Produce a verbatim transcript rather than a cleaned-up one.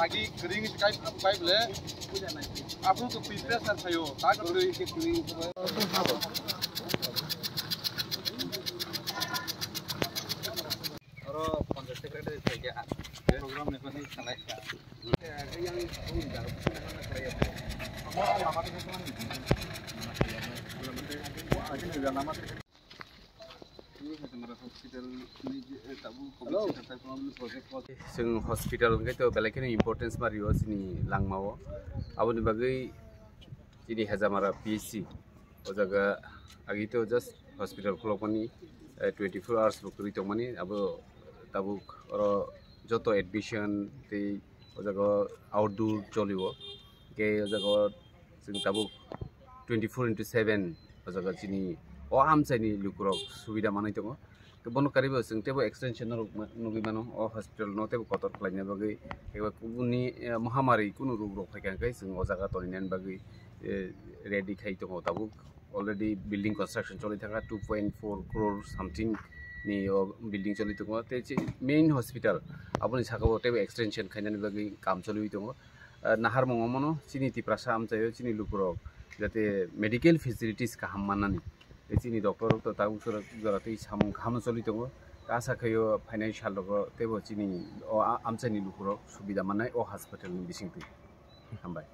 Agi kering kai kai le. Aku tu prepare san sayo. Tak tu. Oro panchayat secretary thai khe program ni koni sanai kha. Chwng hospital hwnkhe to belai kheno importance ma rio chini langmao. Aboni bagwi chini Hejamara P H C o jaga agi to just hospital khulokmani, eh, twenty four hours bo kwrwi tongmani. Abo tabuk oro joto admission tei o jaga outdoor cholio. Hwnkhe o jaga o chwng tabuk twenty four into seven o jaga chini o amchaini lukurok subida manwi tongo. Bono karibo chwng teibo extension norok ma-, nugwi mano o hospital no teibo kotor khlaina bagwi. Eba kubuni, eh, mahamari kunu rog rok phaikha hwnkhe chwng o jaga toninani bagwi, eh, ready khai tongo tabuk. Already building construction choli thangkha, two point four crore something ni o building choli tongo. Tei chi main hospital aboni saka o teibo extension khainani bagwi kam choliwi tongo. Ah, naharmung omono chini Tiprasa amchaio chini lukurok jate medical facilities kaham mannani. Tei chini doctor rok to tabuk jora, jora tei samung kaham choli tongo. Asa khaio phainai sal rogo teibo chini o a-, amchaini lukurok subida mannai o hospital ni bisingtwi. Hambai.